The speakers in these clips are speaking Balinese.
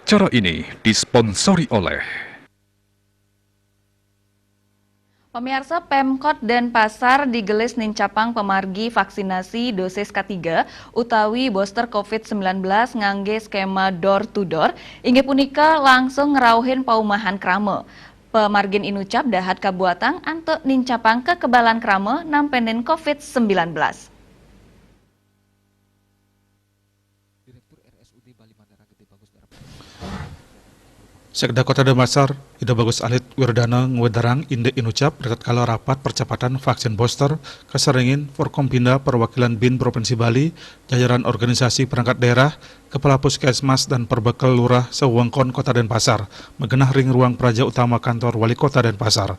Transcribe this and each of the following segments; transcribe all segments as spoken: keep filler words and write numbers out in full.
Acara ini disponsori oleh Pemirsa, Pemkot Denpasar digelis nincapang pemargi vaksinasi dosis katiga utawi booster covid sembilan belas ngangge skema door to door, inggih punika langsung ngrauhin paumahan krama. Pemargin inucap dahat kabuatang antuk nincapang kekebalan krama nampenin covid sembilan belas. Sekda Kota Denpasar, Ida Bagus Alit Wirdana ngwedarang indik inucap ritatkala rapat percepatan vaksin booster kaserengin Forkompinda Perwakilan bin Provinsi Bali, jajaran organisasi perangkat daerah, kepala puskesmas dan perbekel lurah sewengkon Kota Denpasar, magenah ring ruang praja utama kantor Wali Kota Denpasar.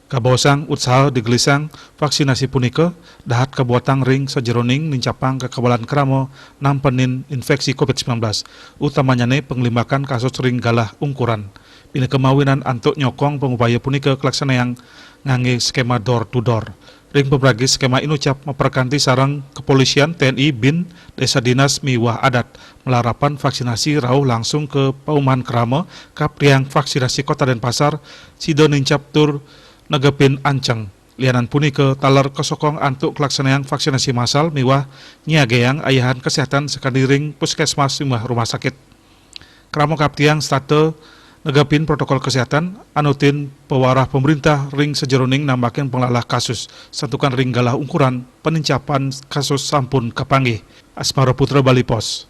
Kabaosang utsaha digelisang vaksinasi punika dahat kabuatang ring sajeroning nincapang kekebalan krama nampenin infeksi covid sembilan belas, utamanyane panglimbakan kasus ring galah ungkuran. Pinaka mawinan antuk nyokong pangupaya punika kalaksanayang ngangge skema door to door. Ring pamargi skema inucap maprakanti sareng kepolisian, T N I, bin, desa dinas miwah adat malarapan vaksinasi rauh langsung ka paumahan krama. Kaptiang Vaksinasi Kota Denpasar sida nincap tur negepin anceng. Lianan punika taler kasokong antuk kalaksanayang vaksinasi massal miwah nyiageang ayahan kesehatan sakadi ring puskesmas miwah rumah sakit. Krama kaptiang setata negepin protokol kesehatan, anutin pawarah pemerintah ring sajeroning nambakin panglalah kasus, santukan ring galah ungkuran panincapan kasus sampun kapanggih. Asmara Putra, Bali Post.